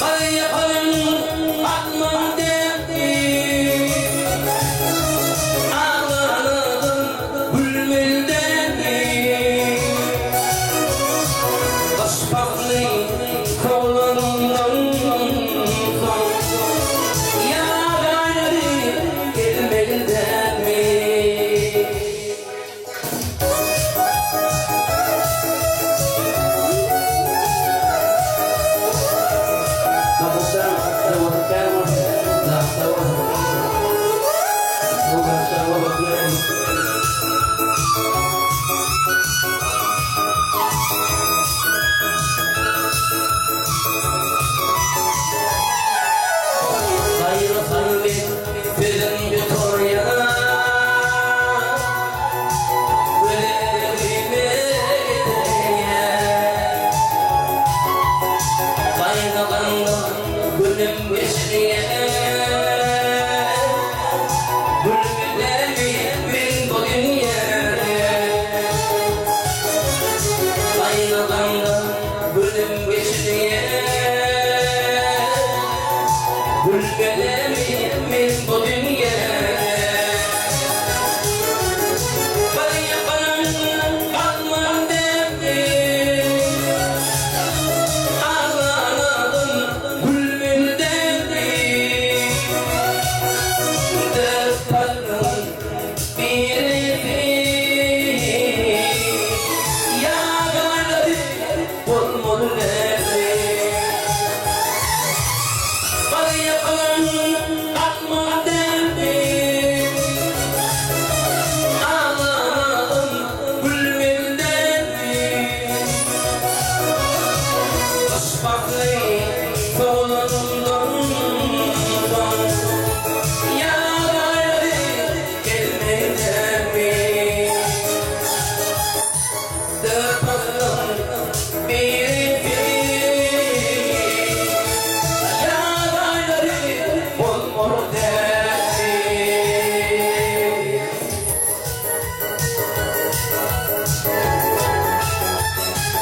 Gaýypyň atman derdi, Aglanadym gülmeli däldi. Gyş pasly sowlanyndan soň, Ýaz aýlary gelmeli dälmi? Sözüm gutarýar. Gözelligime getirýär. Gaýgy-gamda günüm geçirýär. Gülmelimi men bu dünýäde. Gaýgy-gamda günüm geçirýär. Gülmelimi men bu dünýäde. Bir ýykylan galman derdi, Aglanadym gülmeli derdi. Dört paslyň birisi, Ýaz aýlary bolmaly däldi. Bir ýykylan galman derdi, Aglanadym gülmeli däldi. Gyş pasly solanyndan.